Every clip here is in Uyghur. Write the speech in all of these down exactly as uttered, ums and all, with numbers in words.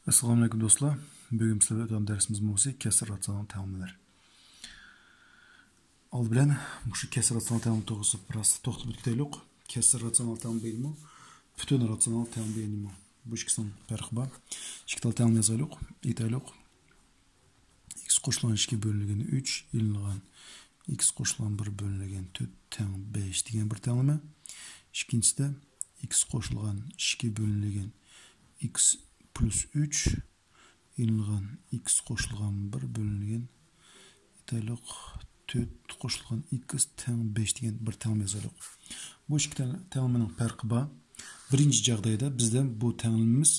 ئەسسالامۇئەلەيكۇم دوستلار. بۈگۈن سىلەر بىلەن ئۆتىدىغان دەرسىمىز ماۋۇسى كەسىر راتسىيونال تەڭلىمىلەر. ئالدى بىلەن مۇشۇ كەسىر راتسىيونال تەڭلىمە توغرىسىدا بىراز توختىلىپ ئۆتۈپ كېتەيلۇق. كەسىر راتسىيونال تەڭلىمە دېگىنىمۇ، پۈتۈن راتسىيونال تەڭلىمە دېگىنىمۇ. بۇ ئىككىسىنىڭ پەرقى بار. ئىككى تال تەڭلىمە يازايلۇق، ئېيتايلۇق. ئىكس قوشۇلغان ئىككى بۆلۈنگەن ئۈچ ئېلىنغان ئىكس قوشۇلغان بىر بۆلۈنگەن تۆت تەڭ بەش دېگەن بىر تەڭلىمە. ئىككىنچىسىدە ئىكس قوشۇلغان ئىككى بۆلۈنگەن ئىكس پلۇس ئۈچ ئېلىنغان ئىكس قوشۇلغان بىر بۆلۈنگەن، ئېيتايلۇق، تۆت قوشۇلغان ئىكس تەڭ بەش دېگەن بىر تەڭلىمە يازايلۇق. بۇ ئىككى تەڭ-، تەڭلىمىنىڭ پەرقى بار. بىرىنچى جاغدايدا بىزدە بۇ تەڭلىمىمىز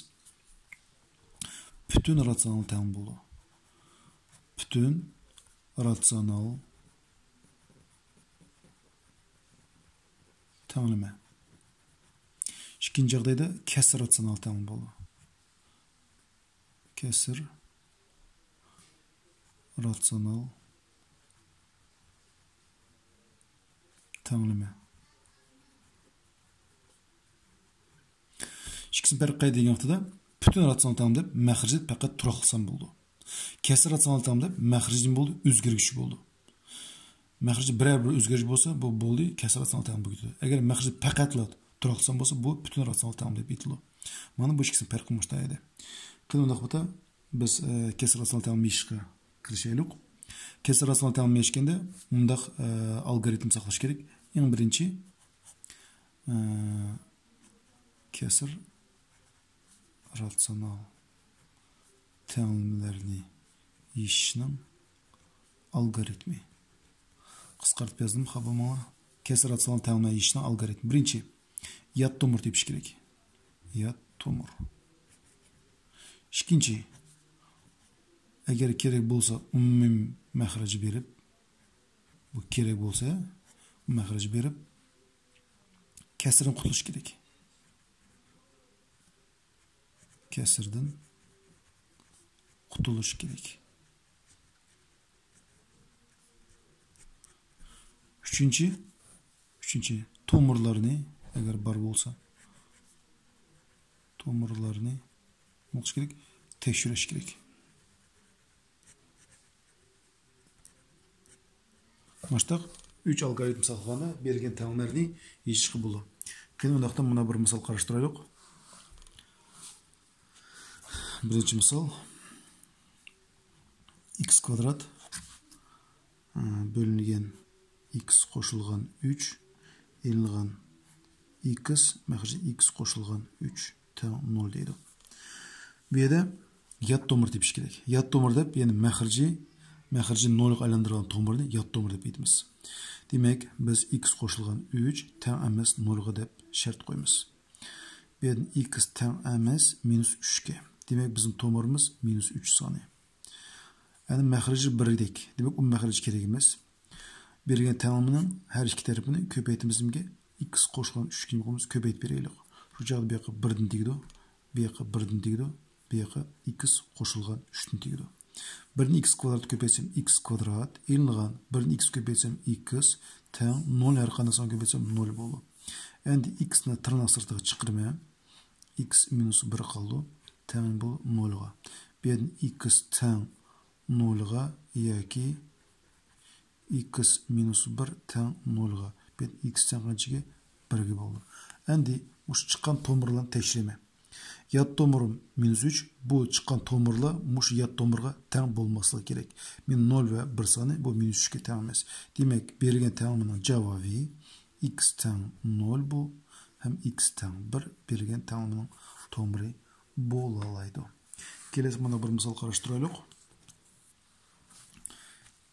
پۈتۈن راتسىيونال تەڭلىمە بولىدۇ. پۈتۈن راتسىيونال تەڭلىمە. ئىككىنچى جاغدايدا كەسىر راتسىيونال تەڭلىمە بولىدۇ. كەسىر راتسىيونال تەڭلىمە. ئىككىسىنى پەرقى قايدا دېگەن ۋاقتىدا، پۈتۈن راتسىيونال تەڭلىمە دەپ مەخرىجى پەقەت تۇراقلىق سان بولىدۇ. كەسىر راتسىيونال تەڭلىمە دەپ مەخرىجى نېمە بولىدۇ؟ ئۆزگەرگۈچى بولىدۇ. مەخرىجى بىرەر بىر ئۆزگەرگۈچى بولسا، بۇ بولدى، كەسىر راتسىيونال تەڭلىمە بولۇپ كېتىدۇ. ئەگەر مەخرىجى پەقەتلا تۇراقلىق سان بولسا، بۇ پۈتۈن راتسىيونال تەڭلىمە دەپ ئېيتىلىدۇ. مانا بۇ ئىككىسىنىڭ پەرقى مۇشۇنداق ئىدى. قېنى ئۇنداق بولسا، بىز، ئە، كەسىر راتسىيونال تەڭلىمە يېشىشقا كىرىشەيلۇق. كەسىر راتسىيونال تەڭلىمە يېشىشكەندە مۇنداق، ئە، ئالگورىتم ساقلاش كېرەك. ئەڭ بىرىنچى، ئە، كەسىر راتسىيونال تەڭلىمىلەرنى يېشىشنىڭ ئالگورىتمى. قىسقارتىپ يازدىم، خاپا بولماڭلار. كەسىر راتسىيونال تەڭلىمە يېشىشنىڭ ئالگورىتمى. بىرىنچى، يات تومۇر تېپىش كېرەك. يات تومۇر. ئىككىنچى، ئەگەر كېرەك بولسا، ئومۇمىي مەخرەجگە بېرىپ، بۇ كېرەك بولسا، مەخرەجگە بېرىپ، كەسىردىن قۇتۇلۇش كېرەك. كەسىردىن قۇتۇلۇش كېرەك. ئۈچىنچى، ئۈچىنچى، تومۇرلارنى، ئەگەر بار بولسا، تومۇرلارنى نېمە قىلىش كېرەك؟ تەكشۈرۈش كېرەك. مۇشتاق ئۈچ ئالگورىتم ساقلىغاندا بېرىلگەن تەڭلىمىلەرنى يېشىشقا بولىدۇ. قېنى، ئۇنداقتا مانا بىر مىسال قاراشتۇرايلۇق. بىرىنچى مىسال، ئىكس كۋادرات، ئە، بۆلۈنگەن ئىكس قوشۇلغان ئۈچ ئېلىنغان ئىكس، مەخرىجى ئىكس قوشۇلغان ئۈچ تەڭ نول دەيدۇ. بۇ يەردە يات تومۇر تېپىش كېرەك. يات تومۇر دەپ، يەنى مەخرىجى، مەخرىجى نولغا ئايلاندۇرغان تومۇرنى يات تومۇر دەپ ئېيتىمىز. دېمەك، بىز ئىكس قوشۇلغان ئۈچ تەڭ ئەمەس نولغا دەپ شەرت قويىمىز. بۇ يەردىن ئىكس تەڭ ئەمەس مىنۇس ئۈچكە. دېمەك، بىزنىڭ تومۇرىمىز مىنۇس ئۈچ سانى. يەنى مەخرىجى بىردەك. دېمەك، ئۇ مەخرىجى كېرەك ئەمەس. بېرىلگەن تەڭلىمىنىڭ ھەر ئىككى تەرىپىنى كۆپەيتىمىز نېمىگە؟ ئىكس قوشۇلغان ئۈچكە نېمە قىلىمىز؟ كۆپەيتىپ بېرەيلى. شۇ چاغدا بۇ ياققا بىردىن تېگىدۇ، بۇ ياققا بىردىن تېگىدۇ، بۇ ياققا ئىكس قوشۇلغان ئۈچتىن تېگىدۇ. بىردىن ئىكس كۋادرات كۆپەيتسەم، ئىكس كۋادرات ئېلىنغان. بىردىن ئىكس كۆپەيتسەم، ئىكس تەڭ نول، ھەر قانداق سانغا كۆپەيتسەم، نول بولىدۇ. ئەمدى ئىكسنى تىرناق سىرتىغا چىقىرىمەن. ئىكس مىنۇس بىر قالىدۇ، تەڭ بۇ نولغا. بۇ يەردىن ئىكس تەڭ نولغا ياكى ئىكس مىنۇس بىر تەڭ نولغا. بۇ يەردىن ئىكس تەڭ قانچىگە؟ بىرگە بولىدۇ. ئەمدى مۇشۇ چىققان تومۇرلارنى تەكشۈرىمەن. يات تومۇرۇم مىنۇس ئۈچ، بۇ چىققان تومۇرلار مۇشۇ يات تومۇرغا تەڭ بولماسلىقى كېرەك. مەن نول ۋە بىر سانى، بۇ مىنۇس ئۈچكە تەڭ ئەمەس. دېمەك، بېرىلگەن تەڭلىمىنىڭ جاۋابى ئىكس تەڭ نول بۇ ھەم ئىكس تەڭ بىر بېرىلگەن تەڭلىمىنىڭ تومۇرى بولالايدۇ. كېلەسى مانا بىر مىسال قاراشتۇرايلۇق.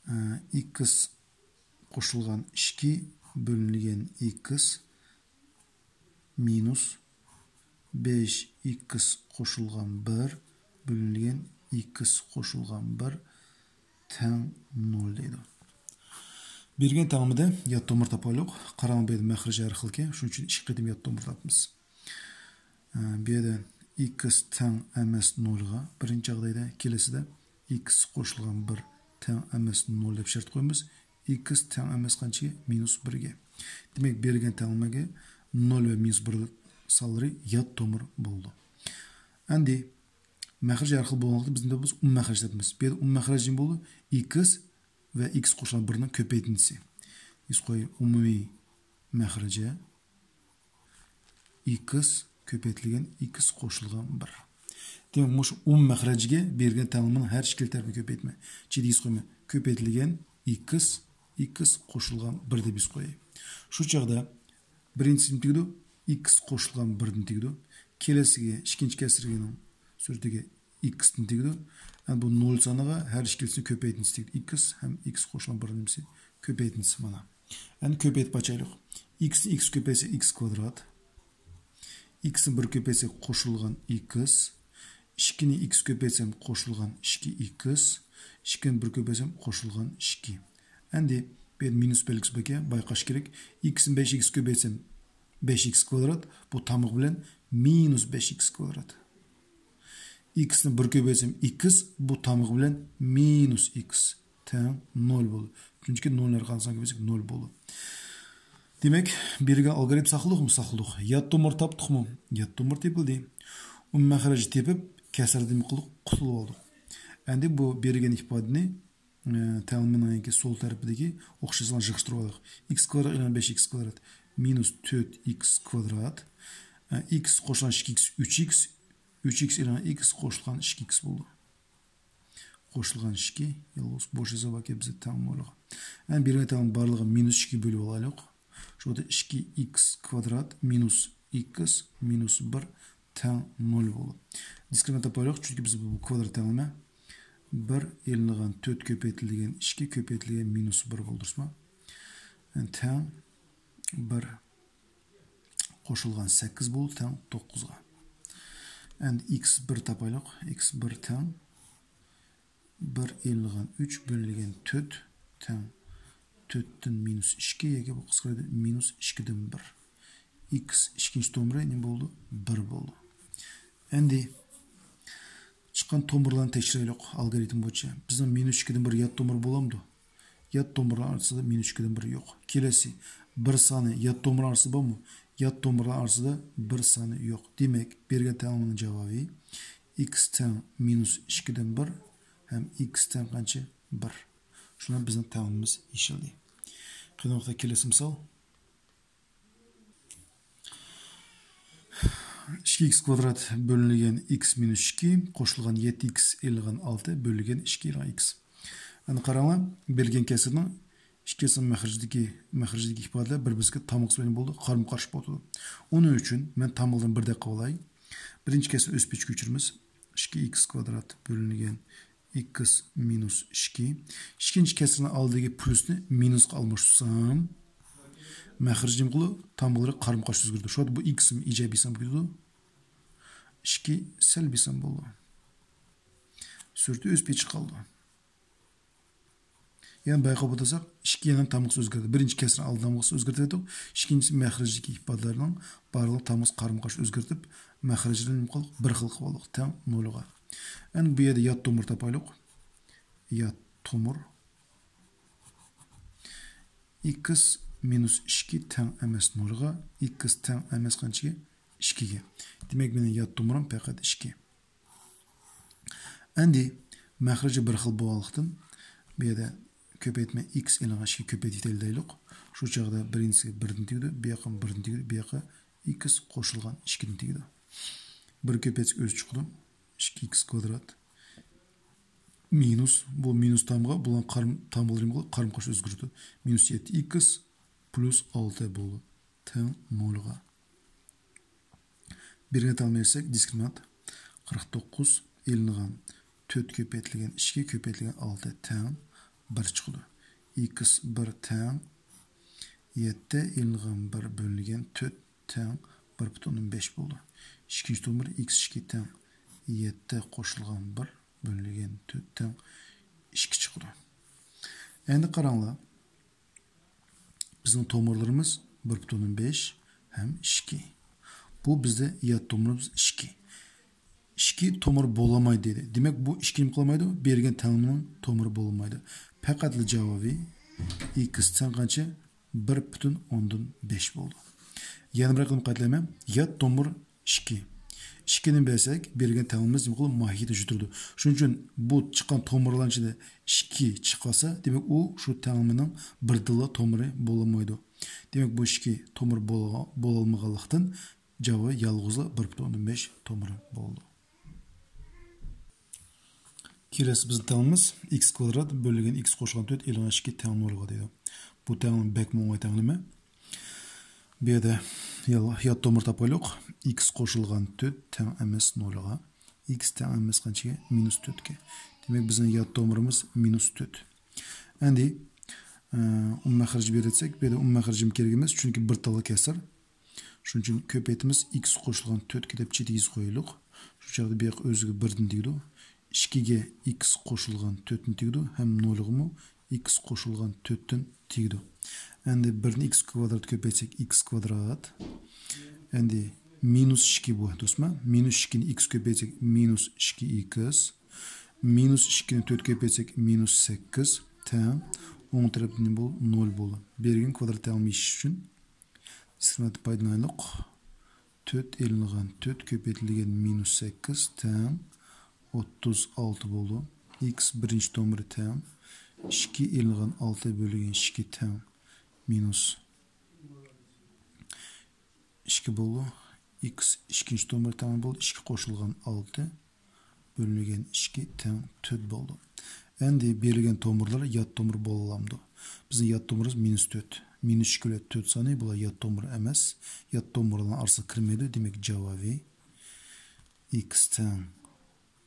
ئە، ئىكس قوشۇلغان ئىككى بۆلۈنگەن ئىكس مىنۇس بەش ئىكس قوشۇلغان بىر بۆلۈنگەن ئىكس قوشۇلغان بىر تەڭ نول دەيدۇ. بېرىلگەن تەڭلىمىدە يات تومۇر تاپايلۇق. قاراڭ، بۇ يەردە مەخرىج ھەر خىلكەن، شۇنىڭ ئۈچۈن ئىككى قېتىم يات تومۇر تاپىمىز. ئە، بۇ يەردە ئىكس تەڭ ئەمەس نولغا بىرىنچى جاغدايدا، كېلىسىدە ئىكس قوشۇلغان بىر تەڭ ئەمەس نول دەپ شەرت قويىمىز. ئىكس تەڭ ئەمەس قانچىگە؟ مىنۇس بىرگە. دېمەك، بېرىلگەن تەڭلىمىگە نول ۋە مىنۇس بىر سانلىرى يات تومۇر بولىدۇ. ئەمدى مەخرىجى ھەر خىل بولغانلىقتىن، بىز ئۇنى بىز ئومۇمىي مەخرەج دەپ ئاتايمىز. بۇ يەردە ئومۇمىي مەخرەج نېمە بولىدۇ؟ ئىكس ۋە ئىكس قوشۇلغان بىرنىڭ كۆپەيتىندىسى. ئىكس قوي ئومۇمىي مەخرىجى ئىكس كۆپەيتىلگەن ئىكس قوشۇلغان بىر. دېمەك، مۇشۇ ئومۇمىي مەخرەجگە بېرىلگەن تەڭلىمىنىڭ ھەر ئىككىلا تەرىپىنى كۆپەيتىمەن. ئىچىدە ئىكس قويىمەن. كۆپەيتىلگەن ئىكس، ئىكس قوشۇلغان بىر دەپ يېزىپ قوياي. شۇ چاغدا بىرىنچىسى نېمە تېگىدۇ؟ ئىكس قوشۇلغان بىردىن تېگىدۇ. كېلەسىگە ئىككىنچى كەسىرگىنىڭ سۈرىتىگە ئىكستىن تېگىدۇ. ئەمدى بۇ نول سانىغا ھەر ئىككىلىسىنى كۆپەيتىندىسى تېگىدۇ. ئىكس ھەم ئىكس قوشۇلغان بىر نېمىسى كۆپەيتىندىسى مانا. ئەمدى كۆپەيتىپ ئاچايلۇق. ئىكسنى ئىكس كۆپەيتسە ئىكس كۋادرات. ئىكسنى بىر كۆپەيتسەك قوشۇلغان ئىكس. ئىككىنى ئىكس كۆپەيتسەم قوشۇلغان ئىككى ئىكس. ئىككىنى بىر كۆپەيتسەم قوشۇلغان ئىككى. ئەمدى بۇ يەردە مىنۇس بەلگىسى بار ئىكەن، بايقاش كېرەك. ئىكسنى بەش ئىكس كۆپەيتسەم بەش ئىكس كۋادرات، بۇ تامىقى بىلەن مىنۇس بەش ئىكس كۋادرات. ئىكسنى بىر كۆپەيتسەم ئىكس، بۇ تامىقى بىلەن مىنۇس ئىكس تەڭ نول بولىدۇ. چۈنكى نولنى ھەر قانداق سانغا كۆپەيتسەك نول بولىدۇ. دېمەك، بېرىلگەن ئالگورىتم ساقلىدۇقمۇ؟ ساقلىدۇق. يات تومۇر تاپتۇقمۇ؟ يات تومۇر تېپىلدى. ئۇ مەخرەجنى تېپىپ، كەسىردىن قىلىپ قۇتۇلۇپ ئالدۇق. ئەمدى بۇ بېرىلگەن ئىپادىنى، ئە، تەڭلىمىنىڭ ياكى سول تەرىپىدىكى ئوخشاشلىقلارنى يىغىشتۇرۇپ ئالايلۇق. ئىكس كۋادرات ئېلىنغان بەش ئىكس كۋادرات مىنۇس تۆت ئىكس كۋادرات، ئە، ئىكس قوشۇلغان ئىككى ئىكس ئۈچ ئىكس، ئۈچ ئىكس ئېلىنغان ئىكس قوشۇلغان ئىككى ئىكس بولدى. قوشۇلغان ئىككى، يالغۇز بوش يېزىۋالغان بىزدە تەڭ نولغا. ئەمدى بېرىلگەن تەڭلىمىنىڭ بارلىقىنى مىنۇس ئىككىگە بۆلۈپ ئالايلۇق. شۇ يەردە ئىككى ئىكس كۋادرات مىنۇس ئىكس مىنۇس بىر تەڭ نول بولىدۇ. دىسكرىمىنانت تاپايلۇق، چۈنكى بىز بۇ كۋادرات تەڭلىمە. بىر ئېلىنغان تۆت كۆپەيتىلگەن ئىككى كۆپەيتىلگەن مىنۇس بىر بولدى، دۇرۇسمۇ؟ تەڭ بىر قوشۇلغان سەككىز بولدى، تەڭ توققۇزغا. ئەمدى ئىكس بىر تاپايلۇق. ئىكس بىر تەڭ بىر ئېلىنغان ئۈچ بۆلۈنگەن تۆت تەڭ تۆتتىن مىنۇس ئىككى ياكى بۇ قىسقىرىدۇ، مىنۇس ئىككىدىن بىر. ئىكس ئىككىنچى تومۇرى نېمە بولدى؟ بىر بولدى. ئەمدى چىققان تومۇرلارنى تەكشۈرەيلۇق ئالگورىتم بويىچە. بىزنىڭ مىنۇس ئىككىدىن بىر يات تومۇر بولامدۇ؟ يات تومۇرلار ئارىسىدا مىنۇس ئىككىدىن بىر يوق. كېلەسى، بىر سانى يات تومۇر ئارىسىدا بارمۇ؟ يات تومۇرلار ئارىسىدا بىر سانى يوق. دېمەك، بېرىلگەن تەڭلىمىنىڭ جاۋابى ئىكس تەڭ مىنۇس ئىككىدىن بىر ھەم ئىكس تەڭ قانچە؟ بىر. شۇنداق بىزنىڭ تەڭلىمىمىز يېشىلدى. قېنى ۋاقىتتا كېلەسى مىسال. ئىككى ئىكس كۋادرات بۆلۈنگەن ئىكس مىنۇس ئىككى قوشۇلغان يەتتە ئىكس ئېلىنغان ئالتە بۆلۈنگەن ئىككى ئېلىنغان ئىكس. ئەمدى قاراڭلار، بېرىلگەن كەسىرنىڭ ئىككىسىنىڭ مەخرىجىدىكى، مەخرىجىدىكى ئىپادىلەر بىر-بىرسىگە تامغىسى بىلەن بولىدۇ، قارىمۇ-قارشى بولۇپ تۇرىدۇ. ئۇنىڭ ئۈچۈن مەن تامغىلىرىنى بىردەك قىلىپ ئالاي. بىرىنچى كەسىرنى ئۆز پېتىگە كۆچۈرىمىز. ئىككى ئىكس كۋادرات بۆلۈنگەن ئىكس مىنۇس ئىككى. ئىككىنچى كەسىرنىڭ ئالدىدىكى پلۇسنى مىنۇسقا ئالماشتۇرسام، مەخرىجى نېمە قىلىدۇ؟ تامغىلىرى قارىمۇ-قارشى ئۆزگىرىدۇ. شۇ بۇ ئىكسىم ئىجابىي سان بولىدۇ. ئىككى سەلبىي سان بولىدۇ. سۈرىتى ئۆز پېتىگە قالىدۇ. يەنە بايقاپ ئولتۇرساق، ئىككى يەنە تامغىسى ئۆزگەردى. بىرىنچى كەسىرنىڭ ئالدى تامغىسى ئۆزگەردى دېدۇق. ئىككىنچى مەخرەجدىكى ئىپادىلەرنىڭ بارلىق تامغىسى قارىمۇ-قارشى ئۆزگەرتىپ، مەخرەجلىرىنى نېمە قىلدۇق؟ بىر خىل قىلىپ ئالدۇق، تەڭ نولغا. ئەمدى بۇ يەردە يات تومۇر تاپايلۇق. يات تومۇر. ئىكس مىنۇس ئىككى تەڭ ئەمەس نولغا، ئىكس تەڭ ئەمەس قانچىگە؟ ئىككىگە. دېمەك، مېنىڭ يات تومۇرۇم پەقەت ئىككى. ئەمدى مەخرىجى بىر خىل بولغانلىقتىن، بۇ يەردە كۆپەيتمە ئىكس ئېلىنغان ئىككى كۆپەيتىپ دەيلى. شۇ چاغدا بىرىنچىسىگە بىردىن تېگىدۇ، بۇ ياققا بىردىن تېگىدۇ، بۇ ياققا ئىكس قوشۇلغان ئىككىدىن تېگىدۇ. بىر كۆپەيتسەك ئۆزى چىقىدۇ. ئىككى ئىكس كۋادرات. مىنۇس، بۇ مىنۇس تامغا، بۇلار قارىم-، تامغىلىرى قارىمۇ-قارشى ئۆزگىرىدۇ. مىنۇس يەتتە ئىكس پلۇس ئالتە بولىدۇ. تەڭ نولغا. بىرگە تەڭلىسەك، دىسكرىمىنانت قىرىق توققۇز ئېلىنغان تۆت كۆپەيتىلگەن ئىككى كۆپەيتىلگەن ئالتە تەڭ بىر چىقىدۇ. ئىكس بىر تەڭ يەتتە ئېلىنغان بىر بۆلۈنگەن تۆت تەڭ بىر پۈتۈن ئوندىن بەش بولىدۇ. ئىككىنچى تومۇر ئىكس ئىككى تەڭ يەتتە قوشۇلغان بىر بۆلۈنگەن تۆت تەڭ ئىككى چىقىدۇ. ئەمدى قاراڭلار. بىزنىڭ تومۇرلىرىمىز بىر پۈتۈن ئوندىن بەش ھەم ئىككى. بۇ بىزدە يات تومۇرىمىز ئىككى. ئىككى تومۇر بولالمايدۇ دېدى. دېمەك، بۇ ئىككى نېمە قىلالمايدۇ؟ بېرىلگەن تەڭلىمىنىڭ تومۇرى بولالمايدۇ. پەقەتلا جاۋابى ئىكس تەڭ قانچە؟ بىر پۈتۈن ئوندىن بەش بولىدۇ. يەنە بىر قېتىم قايتىلايمەن. يات تومۇر ئىككى. ئىككىنى بەرسەك، بېرىلگەن تەڭلىمىمىز نېمە قىلىدۇ؟ ماھىيىتىنى يىتىدۇ. شۇنىڭ ئۈچۈن بۇ چىققان تومۇرلارنىڭ ئىچىدە ئىككى چىققانسا، دېمەك، ئۇ شۇ تەڭلىمىنىڭ بىردىنلا تومۇرى بولالمايدۇ. دېمەك، بۇ ئىككى تومۇر بولغا-، بولالمىغانلىقتىن، جاۋابى يالغۇزلا بىر پۈتۈن ئوندىن بەش تومۇرى بولىدۇ. كېلەسى بىزنىڭ تەڭلىمىمىز ئىكس كۋادرات بۆلۈنگەن ئىكس قوشۇلغان تۆت ئېلىنغان ئىككى تەڭ نولغا دەيدۇ. بۇ تەڭلىمە بەكمۇ ئوڭاي تەڭلىمە. بۇ يەردە يال-، يات تومۇر تاپايلۇق. ئىكس قوشۇلغان تۆت تەڭ ئەمەس نولغا. ئىكس تەڭ ئەمەس قانچىگە؟ مىنۇس تۆتكە. دېمەك، بىزنىڭ يات تومۇرىمىز مىنۇس تۆت. ئەمدى، ئە، ئومۇمىي مەخرەجنى بېرىۋەتسەك، بۇ يەردە ئومۇمىي مەخرەجمۇ كېرەك ئەمەس، چۈنكى بىر تاللا كەسىر. شۇنىڭ ئۈچۈن كۆپەيتىمىز، ئىكس قوشۇلغان تۆتكە دەپ چېتىگە يېزىپ قويايلۇق. شۇ چاغدا بۇ ياق ئۆزىگە بىردىن تېگىدۇ. ئىككىگە ئىكس قوشۇلغان تۆتتىن تېگىدۇ ھەم نولغىمۇ ئىكس قوشۇلغان تۆتتىن تېگىدۇ. ئەمدى بىرنى ئىكس كۋادرات كۆپەيتسەك، ئىكس كۋادرات. ئەمدى مىنۇس ئىككى بۇ، دوستما. مىنۇس ئىككىنى ئىكس كۆپەيتسەك، مىنۇس ئىككى ئىكس. مىنۇس ئىككىنى تۆت كۆپەيتسەك، مىنۇس سەككىز تەڭ. ئوڭ تەرەپتە نېمە بولدى؟ نول بولدى. بېرىلگەن كۋادرات تەڭلىمە ئىش ئۈچۈن دىسكرىمىنانتتىن پايدىلىنايلۇق. تۆت ئېلىنغان تۆت كۆپەيتىلگەن مىنۇس سەككىز تەڭ ئوتتۇز ئالتە بولدى. ئىكس بىرىنچى تومۇرى تەڭ ئىككى ئېلىنغان ئالتە بۆلۈنگەن ئىككى تەڭ مىنۇس ئىككى بولدى. ئىكس ئىككىنچى تومۇر تەڭ بولدى. ئىككى قوشۇلغان ئالتە بۆلۈنگەن ئىككى تەڭ تۆت بولدى. ئەمدى بېرىلگەن تومۇرلار يات تومۇر بولالامدۇ؟ بىزنىڭ يات تومۇرىمىز مىنۇس تۆت. مىنۇس ئىككى بىلەن تۆت سانى، بۇلار يات تومۇر ئەمەس. يات تومۇرلارنىڭ ئارىسىغا كىرمەيدۇ. دېمەك، جاۋابى ئىكس تەڭ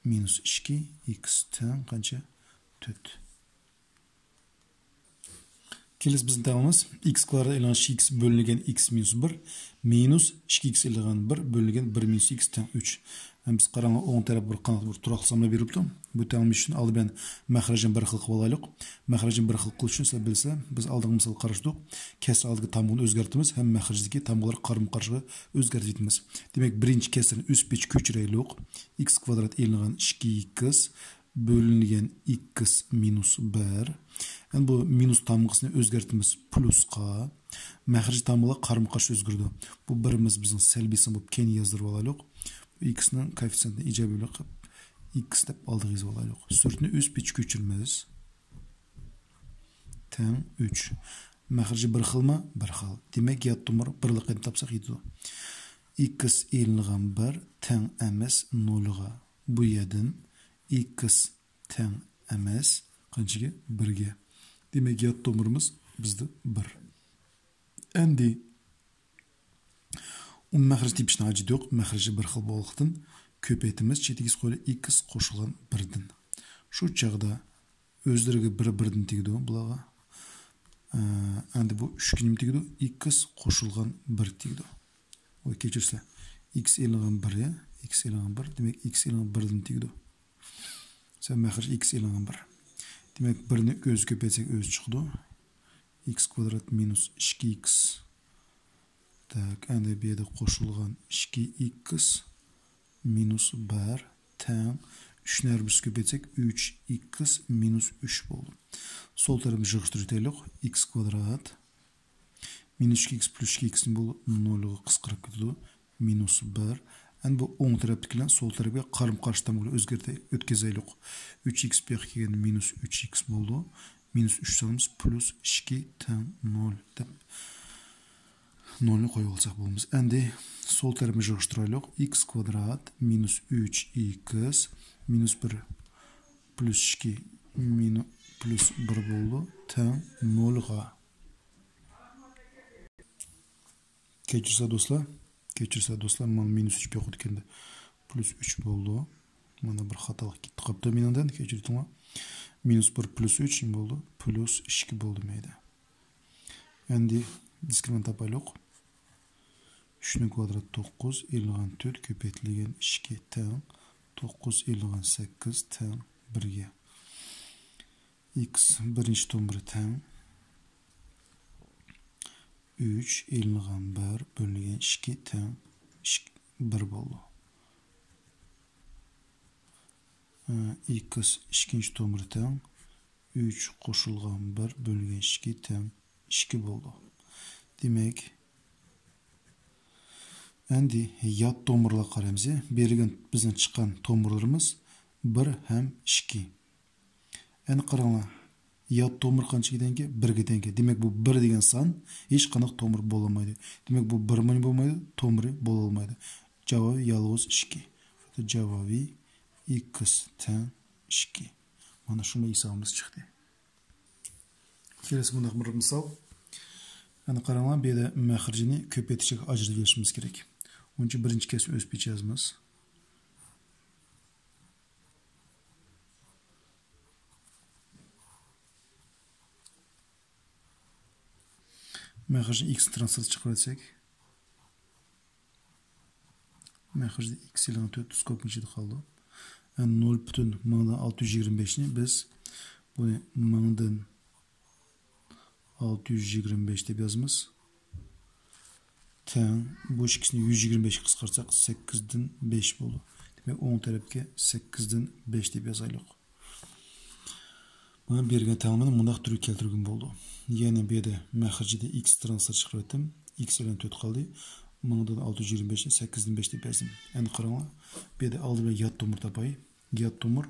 مىنۇس ئىككى، ئىكس تەڭ قانچە؟ تۆت. كېلىسى بىزنىڭ تەڭلىمىمىز ئىكس كۋادرات ئېلىنغان ئىككى ئىكس بۆلۈنگەن ئىكس مىنۇس بىر مىنۇس ئىككى ئىكس ئېلىنغان بىر بۆلۈنگەن بىر مىنۇس ئىكس تەڭ ئۈچ. ھەم بىز قاراڭلار، ئوڭ تەرەپ بىر قانات بىر تۇراقلىق سانلار بېرىلىپتۇ. بۇ تەڭلىمە ئۈچۈن ئالدى بىلەن مەخرەجنى بىر خىل قىلىپ ئالايلۇق. مەخرەجنى بىر خىل قىلىش ئۈچۈن سىلەر بىلسە، بىز ئالدىنقى مىسال قاراشتۇق. كەسىر ئالدىدىكى تامغىنى ئۆزگەرتىمىز ھەم مەخرەجدىكى تامغىلارنى قارىمۇ قارشىغا ئۆزگەرتىۋېتىمىز. دېمەك، بىرىنچى كەسىرنى ئۆز پېتىچە كۆچۈرەيلۇق. ئىكس كۋادرات ئېلىنغان ئىككى ئىكس بۆلۈنگەن ئىكس مىنۇس بىر. ئەمدى بۇ مىنۇس تامغىسىنى ئۆزگەرتىمىز پلۇسقا. مەخرەج تامغىلار قارىمۇ قارشى ئۆزگىرىدۇ. بۇ بىرىمىز بىزنىڭ سەلبىي سان بولۇپ، كەينىگە يازدۇرۇپ ئالايلۇق. بۇ ئىكسنىڭ كوئېففىتسېنتىنى ئىجابىي قىلىپ، ئىكس دەپ ئالدىغا يېزىپ ئالايلۇق. سۈرىتىنى ئۆز پېتىچە كۆچۈرىمىز. تەڭ ئۈچ. مەخرىجى بىر خىلمۇ؟ بىر خىل. دېمەك، يات تومۇر بىرلىقىنى تاپساق يېتىدۇ. ئىكس ئېلىنغان بىر تەڭ ئەمەس نولغا. بۇ يەردىن ئىكس تەڭ ئەمەس قانچىگە؟ بىرگە. دېمەك، يات تومۇرىمىز بىزدە بىر. ئەمدى ئۇ مەخرەج تېپىشنىڭ ھاجىتى يوق. مەخرىجى بىر خىل بولغانلىقتىن، كۆپەيتىمىز، چېتىگە قويىلى ئىكس قوشۇلغان بىردىن. شۇ چاغدا ئۆزلىرىگە بىر بىردىن تېگىدۇ بۇلارغا. ئە، ئەمدى بۇ ئۈچكە نېمە تېگىدۇ؟ ئىكس قوشۇلغان بىر تېگىدۇ. ۋاي، كەچۈرسە، ئىكس ئېلىنغان بىر، يا، ئىكس ئېلىنغان بىر، دېمەك، ئىكس ئېلىنغان بىردىن تېگىدۇ. سەن مەخرەج ئىكس ئېلىنغان بىر. دېمەك، بىرنى ئۆزى كۆپەيتسەك، ئۆزى چىقىدۇ. ئىكس كۋادرات مىنۇس ئىككى ئىكس. تاك، ئەمدى بۇ يەردە قوشۇلغان ئىككى ئىكس مىنۇس بىر تەڭ ئۈچنى ھەر بىرسىگە كۆپەيتسەك، ئۈچ ئىكس مىنۇس ئۈچ بولدى. سول تەرەپنى يىغىشتۇرۇۋېتەيلى. ئىكس كۋادرات مىنۇس ئىككى ئىكس پلۇس ئىككى ئىكس نېمە بولدى؟ نولغا قىسقىرىپ كېتىدۇ. مىنۇس بىر. ئەمدى بۇ ئوڭ تەرەپتىكىلەرنى سول تەرەپكە قارىمۇ قارشى تامغىلار ئۆزگەرتە-، ئۆتكۈزەيلى. ئۈچ ئىكس بۇ ياققا كەلگەندە مىنۇس ئۈچ ئىكس بولدى. مىنۇس ئۈچ سالىمىز پلۇس ئىككى تەڭ نول دەپ نولنى قويۇپ ئالساق بولىمىز. ئەمدى سول تەرەپنى يىغىشتۇرايلى. ئىكس كۋادرات مىنۇس ئۈچ ئىكس مىنۇس بىر پلۇس ئىككى مىنۇ-، پلۇس بىر بولدى تەڭ نولغا. كەچۈرسە دوستلار، كەچۈرسە دوستلار، مانا مىنۇس ئۈچ بۇ ياققا ئۆتكەندە پلۇس ئۈچ بولدى. مانا بىر خاتالىق كېتىپ قاپتۇ مېنىڭدىن، كەچۈرۈڭلار. مىنۇس بىر پلۇس ئۈچ نېمە بولدى؟ پلۇس ئىككى بولدى مەيدە. ئەمدى دىسكرىمىنانت تاپايلۇق. ئۈچنىڭ كۋادراتى توققۇز، ئېلىنغان تۆت كۆپەيتىلگەن ئىككى تەڭ توققۇز، ئېلىنغان سەككىز تەڭ بىرگە. ئىكس بىرىنچى تومۇرى تەڭ ئۈچ، ئېلىنغان بىر بۆلۈنگەن ئىككى تەڭ ئىككى، بىر بولدى. ئىكس ئىككىنچى تومۇرى تەڭ ئۈچ قوشۇلغان بىر بۆلۈنگەن ئىككى تەڭ ئىككى بولدى. دېمەك، ئەمدى يات تومۇرلارغا قارايمىز. بېرىلگەن بىزنىڭ چىققان تومۇرلىرىمىز بىر ھەم ئىككى. ئەمدى قاراڭلار. يات تومۇر قانچىگە تەڭكەن؟ بىرگە تەڭكەن. دېمەك، بۇ بىر دېگەن سان ھېچقانداق تومۇر بولالمايدۇ. دېمەك، بۇ بىرمۇ بولمايدۇ، تومۇرى بولالمايدۇ. جاۋابى يالغۇز ئىككى. جاۋابى ئىكس تەڭ ئىككى. مانا شۇنداق ھېسابىمىز چىقتى. كېلەسى مۇنداق بىر مىسال. ئەنە قاراڭلار، بۇ يەردە مەخرىجىنى كۆپەيتكۈچىگە ئاجرىتىپ بېرىشىمىز كېرەك. ئۇنىڭ ئۈچۈن بىرىنچى كەسىپنى ئۆز پېتى يازىمىز. مەخرىجنى ئىكس تىرناق سىرتىغا چىقىرىۋەتسەك، مەخرىجدە ئىكس ئېلىنغان تۆت سكوپكىنىڭ ئىچىدە قالدى. يەنى نۆل پۈتۈن مىڭدىن ئالتە يۈز يىگىرمە بەشنى بىز بۇنى مىڭدىن ئالتە يۈز يىگىرمە بەش دەپ يازىمىز. تەڭ، بۇ ئىككىسىنى يۈز يىگىرمە بەشكە قىسقارتساق، سەككىزدىن بەش بولىدۇ. دېمەك، ئوڭ تەرەپكە سەككىزدىن بەش دەپ يازايلۇق. مانا بېرىلگەن تەڭلىمىنى مۇنداق تۈرگە كەلتۈرگىلى بولىدۇ. يەنى بۇ يەردە مەخرىجىدە ئىكس تىرناق سىرتىغا چىقىرىۋەتتىم. ئىكس ئېلىنغان تۆت قالدى. مىڭدىن ئالتە يۈز يىگىرمە بەشنى سەككىزدىن بەش دەپ يازدىم. ئەمدى قاراڭلار. بۇ يەردە ئالدى بىلەن يات تومۇر تاپاي. يات تومۇر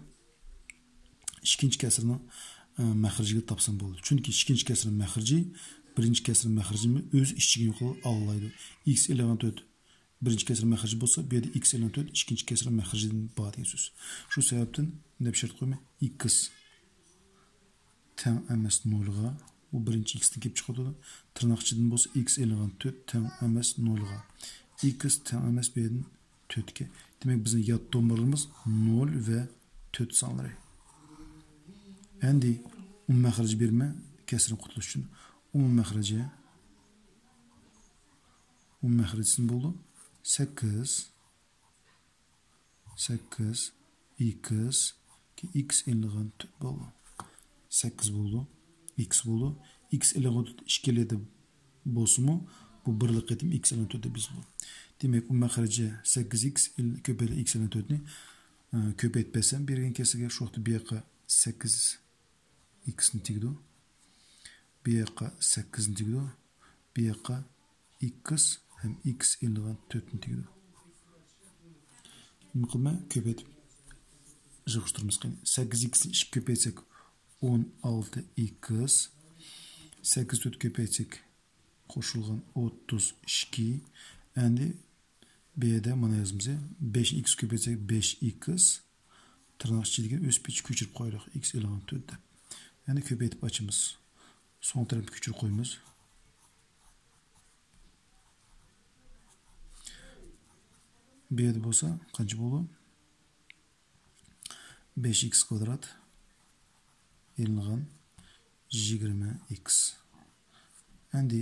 ئىككىنچى كەسىرنىڭ، ئە، مەخرىجىگە تاپسام بولىدۇ. چۈنكى ئىككىنچى كەسىرنىڭ مەخرىجى بىرىنچى كەسىرنىڭ مەخرىجىنى ئۆز ئىچىگە يۇقىرى ئالالايدۇ. ئىكس ئېلىنغان تۆت بىرىنچى كەسىر مەخرىجى بولسا، بۇ يەردە ئىكس ئېلىنغان تۆت ئىككىنچى كەسىر مەخرىجىدىن بار دېگەن سۆز. شۇ سەۋەبتىن دەپ شەرت قويىمەن، ئىكس تەڭ ئەمەس نولغا، بۇ بىرىنچى ئىكستىن كېلىپ چىقىدۇ. تىرناق ئىچىدىن بولسا ئىكس ئېلىنغان تۆت تەڭ ئەمەس نولغا. ئىكس تەڭ ئەمەس بۇ يەردىن تۆتكە. دېمەك، بىزنىڭ يات تومۇرلىرىمىز نول ۋە تۆت سانلىرى. ئەمدى ئومۇمىي مەخرەج بېرىمەن، كەسىردىن قۇتۇلۇش ئۈچۈن. ئومۇمىي مەخرەجى، ئومۇمىي مەخرەجى نېمە بولىدۇ؟ سەككىز. سەككىز، ئىكس، ئىكس ئېلىنغان تۆت بولىدۇ. سەككىز بولىدۇ، ئىكس بولىدۇ. ئىكس ئېلىنغان تۆت ئىككىلىدە بولسىمۇ، بۇ بىرلا قېتىم ئىكس ئېلىنغان تۆت دەپ يېزىلىدۇ. دېمەك، ئۇ مەخرىجى سەككىز ئىكس ئېل-، كۆپەيتىلگەن ئىكس ئېلىنغان تۆتنى، ئە، كۆپەيتىپ بەرسەم بېرىلگەن كەسىرگە، شۇ ۋاقىتتا بۇ ياققا سەككىز ئىكسنى تېگىدۇ. بۇ ياققا سەككىزنى تېگىدۇ. بۇ ياققا ئىكس ھەم ئىكس ئېلىنغان تۆتنى تېگىدۇ. نېمە قىلىمەن؟ كۆپەيتىپ يىغىشتۇرىمىز قېنى. سەككىز ئىكسنى ئىككىگە كۆپەيتسەك، ئون ئالتە ئىكس. سەككىز تۆت كۆپەيتسەك، قوشۇلغان ئوتتۇز ئىككى. ئەمدى بۇ يەردە مانا يازىمىز. بەش ئىكس كۆپەيتسەك، بەش ئىكس. تىرناق ئىچىدىكى ئۆز پېتىگە كۆچۈرۈپ قويايلىق، ئىكس ئېلىنغان تۆت دەپ. يەنى كۆپەيتىپ ئاچىمىز. سول تەرەپكە كۆچۈرۈپ قويىمىز. بۇ يەردە بولسا قانچە بولىدۇ؟ بەش ئىكس كۋادرات ئېلىنغان يىگىرمە ئىكس. ئەمدى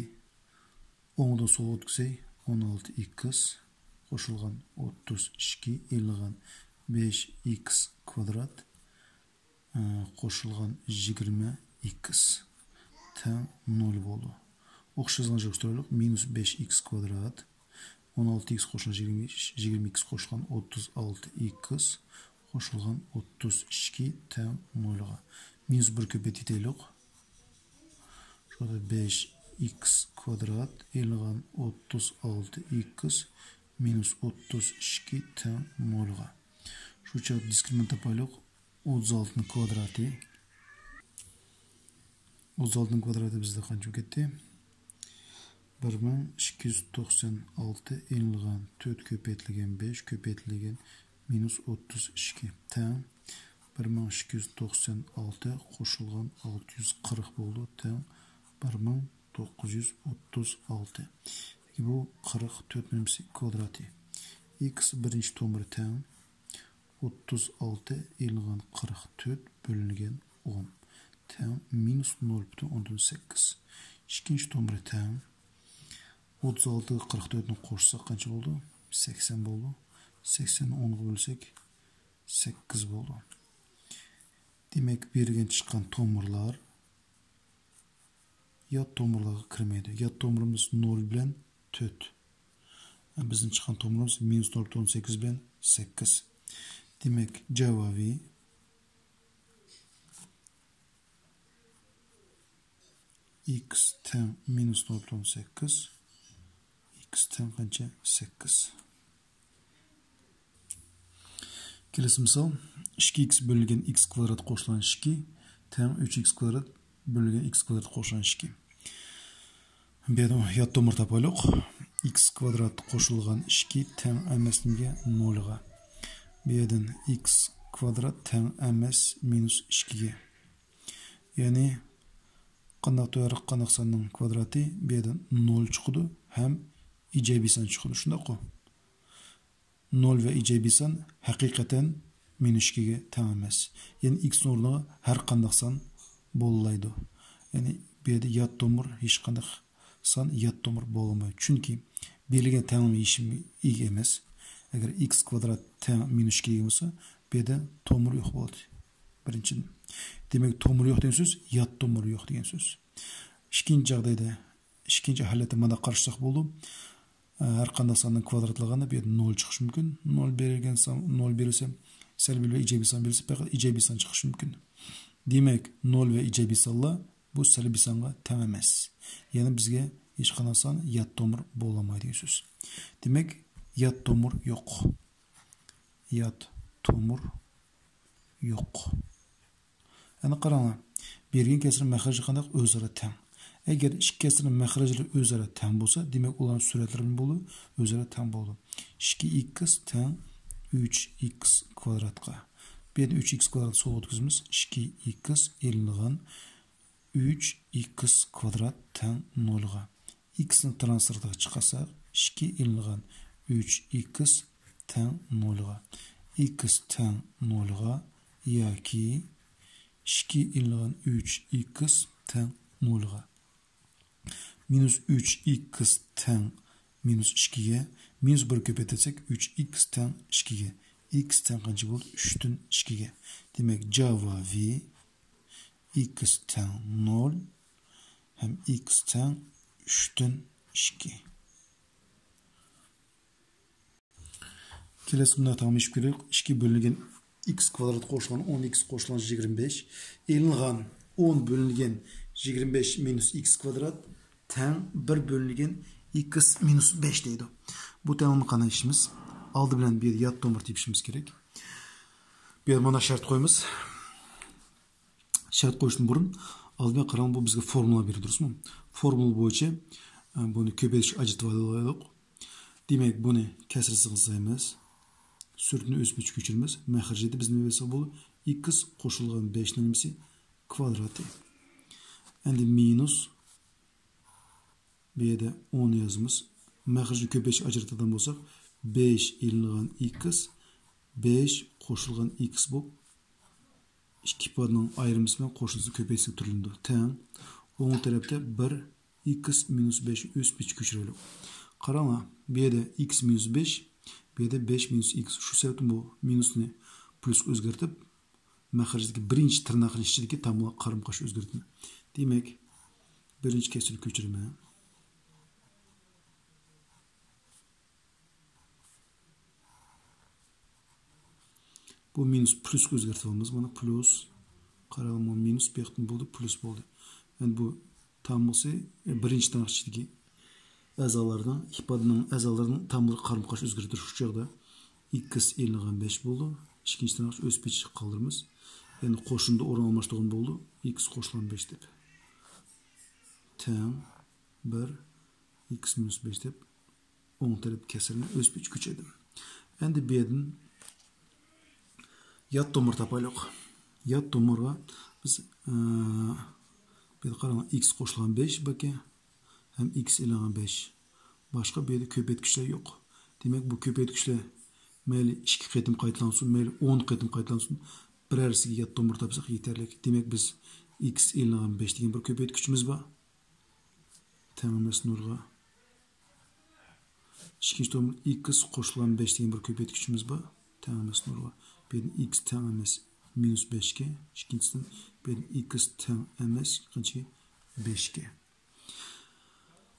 ئوڭدىن سولغا ئۆتكۈزەي، ئون ئالتە ئىكس قوشۇلغان ئوتتۇز ئىككى ئېلىنغان بەش ئىكس كۋادرات، ئە، قوشۇلغان يىگىرمە ئىكس تەڭ نول بولىدۇ. ئوخشاش يازغان يىغىشتۇرايلۇق. مىنۇس بەش ئىكس كۋادرات، ئون ئالتە ئىكس قوشۇلغان يىگىرمە، يىگىرمە ئىكس قوشۇلغان ئوتتۇز ئالتە ئىكس قوشۇلغان ئوتتۇز ئىككى تەڭ نولغا. مىنۇس بىر كۆپەيتەيلۇق. شۇ بەش ئىكس كۋادرات ئېلىنغان ئوتتۇز ئالتە ئىكس مىنۇس ئوتتۇز ئىككى تەڭ نولغا. شۇ چاغدا دىسكرېمىنانت تاپايلۇق. ئوتتۇز ئالتىنىڭ كۋادراتى. ئوتتۇز ئالتىنىڭ كۋادراتى بىزدە قانچە بولۇپ كەتتى؟ بىر مىڭ ئىككى يۈز توقسان ئالتە ئېلىنغان تۆت كۆپەيتىلگەن بەش كۆپەيتىلگەن مىنۇس ئوتتۇز ئىككى تەڭ بىر مىڭ ئىككى يۈز توقسان ئالتە قوشۇلغان ئالتە يۈز قىرىق بولىدۇ، تەڭ بىر مىڭ توققۇز يۈز ئوتتۇز ئالتە. بۇ قىرىق تۆتنىڭ نېمىسى؟ كۋادراتى. ئىكس بىرىنچى تومۇرى تەڭ ئوتتۇز ئالتە ئېلىنغان قىرىق تۆت بۆلۈنگەن ئون تەڭ مىنۇس نول پۈتۈن ئوندىن سەككىز. ئىككىنچى تومۇرى تەڭ ئوتتۇز ئالتىغا قىرىق تۆتنى قوشساق قانچە بولىدۇ؟ سەكسەن بولىدۇ. سەكسەننى ئونغا بۆلسەك، سەككىز بولىدۇ. دېمەك، بېرىلگەن چىققان تومۇرلار يات تومۇرلارغا كىرمەيدۇ. يات تومۇرىمىز نول بىلەن تۆت. بىزنىڭ چىققان تومۇرىمىز مىنۇس نول پۈتۈن ئوندىن سەككىز بىلەن سەككىز. دېمەك، جاۋابى ئىكس تەڭ مىنۇس نول پۈتۈن ئوندىن سەككىز، ئىككىس تەڭ قانچە؟ سەككىز. كېلەسى مىسال، ئىككى ئىكىس بۆلۈنگەن ئىكىس كۋادرات قوشۇلغان ئىككى تەڭ ئۈچ ئىكىس كۋادرات بۆلۈنگەن ئىكىس كۋادرات قوشۇلغان ئىككى. بۇ يەردىن يات تومۇر تاپايلۇق. ئىكىس كۋادرات قوشۇلغان ئىككى تەڭ ئەمەس نېمىگە؟ نولغا. بۇ يەردىن ئىكىس كۋادرات تەڭ ئەمەس مىنۇس ئىككىگە. يەنى قانداق تۆۋەنرەك قانداق ساننىڭ كۋادراتى بۇ يەردىن نول چىقىدۇ ھەم ئىجابىي سان چىقىدۇ، شۇنداققۇ؟ نول ۋە ئىجابىي سان ھەقىقەتەن مىنۇس ئىككىگە تەڭ ئەمەس. يەنى ئىكسنىڭ ئورنىغا ھەر قانداق سان بولىدۇ. يەنى بۇ يەردە يات تومۇر، ھېچقانداق سان يات تومۇر بولالمايدۇ. چۈنكى بېرىلگەن تەڭلىمە ھېچنېمىگە ئىگە ئەمەس. ئەگەر ئىكىس كۋادرات تەڭ مىنۇس ئىككىگە ئىگە بولسا، بۇ يەردە تومۇر يوق بولدى. بىرىنچىدىن. دېمەك، تومۇر يوق دېگەن سۆز يات تومۇر يوق دېگەن سۆز. ئىككىنچى جاغدايدا، ئىككىنچى ھالەتتە مانا قارىشساق بولىدۇ. ھەر قانداق ساننىڭ كۋادراتلىغاندا بۇ يەردە نول چىقىشى مۇمكىن. نول بېرىلگەن سان، نول بېرىلسە، سەلبىي ۋە ئىجابىي سان بېرىلسە، پەقەت ئىجابىي سان چىقىشى مۇمكىن. دېمەك، نول ۋە ئىجابىي سانلار بۇ سەلبىي سانغا تەڭ ئەمەس. يەنى بىزگە ھېچقانداق سان يات تومۇر بولالمايدۇ دېگەن سۆز. دېمەك، يات تومۇر يوق. يات تومۇر يوق. ئەنە قاراڭلار، بېرىلگەن كەسىرنىڭ مەخرىجى قانداق؟ ئۆزئارا تەڭ. ئەگەر ئىككى كەسىرنىڭ مەخرەجلىرى ئۆزئارا تەڭ بولسا، دېمەك، ئۇلارنىڭ سۈرەتلىرى نېمە بولىدۇ؟ ئۆزئارا تەڭ بولىدۇ. ئىككى ئىكس تەڭ ئۈچ ئىكس كۋادراتقا. بۇ يەردىن ئۈچ ئىكس كۋادرات سولغا ئۆتكۈزىمىز. ئىككى ئىكس ئېلىنغان ئۈچ ئىكس كۋادرات تەڭ نولغا. ئىكسنى تىرناق سىرتىغا چىقارساق، ئىككى ئېلىنغان ئۈچ ئىكس تەڭ نولغا. ئىكس تەڭ نولغا ياكى ئىككى ئېلىنغان ئۈچ ئىكس تەڭ نولغا. مىنۇس ئۈچ ئىكس تەڭ مىنۇس ئىككىگە، مىنۇس بىر كۆپەيتسەك، ئۈچ ئىكس تەڭ ئىككىگە. ئىكس تەڭ قانچە بولدى؟ ئۈچتىن ئىككىگە. دېمەك، جاۋابى ئىكس تەڭ نول ھەم ئىكس تەڭ ئۈچتىن ئىككى. كېلەسى مۇنداق تەڭلىمە ئېلىپ كېلىيۇق. ئىككى بۆلۈنگەن ئىكس كۋادرات قوشۇلغان ئون ئىكس قوشۇلغان يىگىرمە بەش. ئېلىنغان ئون بۆلۈنگەن يىگىرمە بەش مىنۇس ئىكس كۋادرات تەڭ بىر بۆلۈنگەن ئىكس مىنۇس بەش دەيدۇ. بۇ تەڭلىمىنى قانداق ئىشلەيمىز؟ ئالدى بىلەن بۇ يەردە يات تومۇر تېپىشىمىز كېرەك. بۇ يەردە مانا شەرت قويىمىز. شەرت قويۇشتىن بۇرۇن، ئالدى بىلەن قاراڭ، بۇ بىزگە فورمۇلا بېرىدۇ، دۇرۇسمۇ؟ فورمۇلا بويىچە، ئە، بۇنى كۆپەيتىش ئاجرىتىپ ئالايلۇق. دېمەك، بۇنى كەسىر سىزىقىغا سىزىمىز. سۈرىتىنى ئۆز پېتىگە كۆچۈرىمىز. مەخرىجىدە بىز نېمە يازساق بولىدۇ؟ ئىكس قوشۇلغان بەشنىڭ نېمىسى؟ كۋادراتى. ئەمدى مىنۇس بۇ يەردە ئون يازىمىز. مەخرىجنى كۆپەيتىش ئاجرىتىدىغان بولساق، بەش ئېلىنغان ئىكس، بەش قوشۇلغان ئىكس بولۇپ، ئىككى ئىپادىنىڭ ئايرىمىسى بىلەن قوشۇلسا كۆپەيتسە تۈرلىنىدۇ. تەڭ ئوڭ تەرەپتە بىر ئىكس مىنۇس بەش ئۆز پېتىگە كۆچۈرەيلى. قاراڭلار، بۇ يەردە ئىكس مىنۇس بەش، بۇ يەردە بەش مىنۇس ئىكس. شۇ سەۋەبتىن بۇ مىنۇسنى پلۇسقا ئۆزگەرتىپ، مەخرەجدىكى بىرىنچى تىرناقنىڭ ئىچىدىكى تامغا قارىمۇ قارشى ئۆزگەرتىمەن. دېمەك، بىرىنچى كەسىرنى كۆچۈرىمەن. بۇ مىنۇس پلۇسقا ئۆزگەرتىۋالىمىز. مانا پلۇس. قاراڭ، مانا مىنۇس بۇ ياقتىن بولدى، پلۇس بولدى. ئەمدى بۇ تامغىسى، ئە، بىرىنچى تىرناق ئىچىدىكى ئەزالارنىڭ، ئىپادىنىڭ ئەزالىرىنىڭ تاملىرى قارمۇ قارشى ئۆزگىرىپ تۇرۇش. شۇ چاغدا ئىكس ئېلىنغان بەش بولىدۇ. ئىككىنچى تىرناقنى ئۆز پېتىگە قالدۇرىمىز. يەنى قوشۇندا ئورۇن ئالماشتۇرغان بولىدۇ. ئىكس قوشۇلغان بەش دەپ. تەڭ بىر ئىكس مىنۇس بەش دەپ ئوڭ تەرەپ كەسرىنى ئۆز پېتىگە كۆچۈردۈم. ئەمدى بۇ يەردىن يات تومۇر تاپايلۇق. يات تومۇرغا بىز، ئە، بۇ يەردە قاراڭ، ئىكس قوشۇلغان بەش باركەن ھەم ئىكس ئېلىنغان بەش. باشقا بۇ يەردە كۆپەيتكۈچلەر يوق. دېمەك، بۇ كۆپەيتكۈچلەر مەيلى ئىككى قېتىم قايتىلانسۇن، مەيلى ئون قېتىم قايتىلانسۇن، بىرەرسىگە يات تومۇر تاپساق يېتەرلىك. دېمەك، بىز ئىكس ئېلىنغان بەش دېگەن بىر كۆپەيتكۈچىمىز بار. تەڭ ئەمەس نولغا. ئىككىنچى تومۇر ئىكس قوشۇلغان بەش دېگەن بىر كۆپەيتكۈچىمىز بار. تەڭ ئەمەس نولغا. بۇ يەردىن ئىكس تەڭ ئەمەس مىنۇس بەشكە. ئىككىنچىسىدىن بۇ يەردىن ئىكس تەڭ ئەمەس قانچىكى؟ بەشكە.